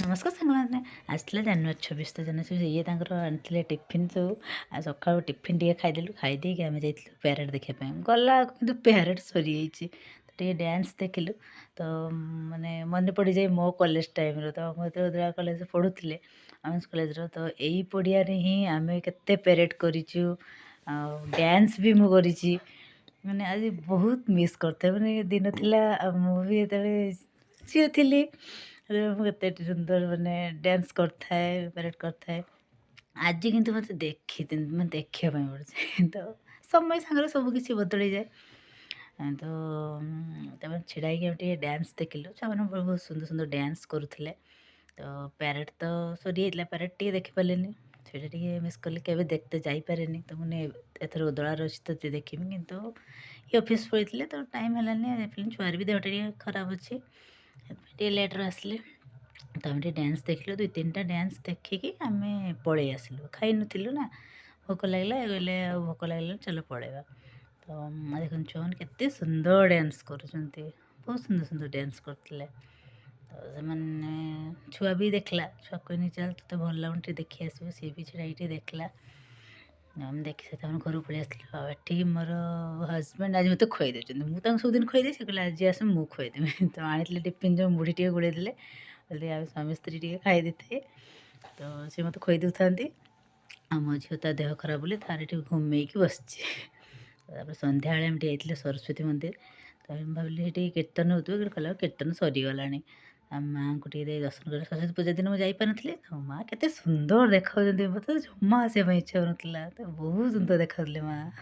ନମସ୍କାର ସାଙ୍ଗମାନେ। ଆସିଥିଲା ଜାନୁଆରୀ 26 ତ ଜାନୁଆରୀ 26। ଇଏ ତାଙ୍କର ଆଣିଥିଲେ ଟିଫିନ୍ ସବୁ। ଆଉ ସକାଳୁ ଟିଫିନ୍ ଟିକେ ଖାଇଦେଲୁ। ଖାଇଦେଇକି ଆମେ ଯାଇଥିଲୁ ପ୍ୟାରେଡ଼ ଦେଖିବା ପାଇଁ। ଗଲା କିନ୍ତୁ ପ୍ୟାରେଡ଼ ସରିଯାଇଛି। ତ ଟିକେ ଡ୍ୟାନ୍ସ ଦେଖିଲୁ। ତ ମାନେ ମନେ ପଡ଼ିଯାଏ ମୋ କଲେଜ ଟାଇମ୍ର। ତ ମୁଁ ଯେତେବେଳେ ଉଦଳା କଲେଜରେ ପଢ଼ୁଥିଲେ, ଓମେନ୍ସ କଲେଜର, ତ ଏଇ ପଡ଼ିଆରେ ହିଁ ଆମେ କେତେ ପ୍ୟାରେଡ଼ କରିଛୁ ଆଉ ଡ୍ୟାନ୍ସ ବି ମୁଁ କରିଛି। ମାନେ ଆଜି ବହୁତ ମିସ୍ କରିଥାଏ। ମାନେ ଦିନ ଥିଲା ଆଉ ମୁଁ ବି ଯେତେବେଳେ ଝିଅ ଥିଲି, ମୁଁ କେତେ ସୁନ୍ଦର ମାନେ ଡ୍ୟାନ୍ସ କରିଥାଏ, ପ୍ୟାରେଡ଼ କରିଥାଏ। ଆଜି କିନ୍ତୁ ମୋତେ ଦେଖି ମାନେ ଦେଖିବା ପାଇଁ ପଡ଼ୁଛି। ତ ସମୟ ସାଙ୍ଗରେ ସବୁ କିଛି ବଦଳିଯାଏ। ତ ତାପରେ ଛିଡ଼ା ହେଇକି ଆମେ ଟିକେ ଡ୍ୟାନ୍ସ ଦେଖିଲୁ। ଛୁଆମାନେ ବହୁତ ସୁନ୍ଦର ସୁନ୍ଦର ଡ୍ୟାନ୍ସ କରୁଥିଲେ। ତ ପ୍ୟାରେଡ଼ ତ ସରିଯାଇଥିଲା, ପ୍ୟାରେଡ଼ ଟିକେ ଦେଖିପାରିଲିନି, ସେଇଟା ଟିକେ ମିସ୍ କଲି। କେବେ ଦେଖିତେ ଯାଇପାରେନି। ତ ମାନେ ଏଥର ଉଦଳାରେ ଅଛି ତ ଦେଖିବି, କିନ୍ତୁ ଇଏ ଅଫିସ୍ ପଳେଇଥିଲେ ତ ଟାଇମ୍ ହେଲାନି। ଛୁଆର ବି ଦେହଟା ଟିକେ ଖରାପ ଅଛି, ସେଥିପାଇଁ ଟିକେ ଲେଟ୍ରେ ଆସିଲେ। ତ ଆମେ ଟିକେ ଡ୍ୟାନ୍ସ ଦେଖିଲୁ। ଦୁଇ ତିନିଟା ଡ୍ୟାନ୍ସ ଦେଖିକି ଆମେ ପଳେଇ ଆସିଲୁ। ଖାଇନଥିଲୁ ନା, ଭୋକ ଲାଗିଲା। କହିଲେ ଆଉ ଭୋକ ଲାଗିଲା, ଚାଲ ପଳେଇବା। ତ ଦେଖନ୍ତୁ ଛୁଆମାନେ କେତେ ସୁନ୍ଦର ଡ୍ୟାନ୍ସ କରୁଛନ୍ତି। ବହୁତ ସୁନ୍ଦର ସୁନ୍ଦର ଡ୍ୟାନ୍ସ କରୁଥିଲେ। ତ ସେମାନେ ଛୁଆ ବି ଦେଖିଲା। ଛୁଆ କହିନି, ଚାଲ, ତୋତେ ଭଲ ଲାଗୁନି, ଟିକେ ଦେଖି ଆସିବୁ। ସିଏ ବି ଛିଡ଼ା ହେଇକି ଟିକେ ଦେଖିଲା। ଆମେ ଦେଖି ସାରି ଆମେ ଘରକୁ ପଳେଇ ଆସିଲୁ। ଆଉ ଏଠି ମୋର ହଜବେଣ୍ଡ ଆଜି ମୋତେ ଖୁଆଇ ଦେଉଛନ୍ତି। ମୁଁ ତାଙ୍କୁ ସବୁଦିନ ଖୁଆଇଦିଏ। ସେ କହିଲେ, ଆଜି ଆସ, ମୁଁ ଖୁଆଇଦେବି। ତ ଆଣିଥିଲେ ଟିଫିନ୍ ଯେଉଁ ମୁଢ଼ି ଟିକେ ଗୋଳେଇ ଦେଲେ। କହିଲେ ଆମେ ସ୍ୱାମୀ ସ୍ତ୍ରୀ ଟିକେ ଖାଇ ଦେଇଥାଏ। ତ ସେ ମୋତେ ଖୁଆଇ ଦେଉଥାନ୍ତି। ଆଉ ମୋ ଝିଅ ତା ଦେହ ଖରାପ ବୋଲି ତାର ଏଠି ଘୁମେଇକି ବସିଛି। ତାପରେ ସନ୍ଧ୍ୟାବେଳେ ଆମେ ଟିକେ ଯାଇଥିଲେ ସରସ୍ୱତୀ ମନ୍ଦିର। ତ ମୁଁ ଭାବିଲି ସେଠି କୀର୍ତ୍ତନ ହେଉଥିବ, କିନ୍ତୁ କହିଲା କୀର୍ତ୍ତନ ସରିଗଲାଣି। ଆଉ ମାଆଙ୍କୁ ଟିକେ ଯାଇ ଦର୍ଶନ କରିବା। ସରସ୍ୱତୀ ପୂଜା ଦିନ ମୁଁ ଯାଇପାରିନଥିଲି। ତ ମାଆ କେତେ ସୁନ୍ଦର ଦେଖାଉଛନ୍ତି, ମୋତେ ଜମା ଆସିବା ପାଇଁ ଇଚ୍ଛା ହେଉନଥିଲା। ତ ବହୁତ ସୁନ୍ଦର ଦେଖାଉଥିଲେ ମାଆ।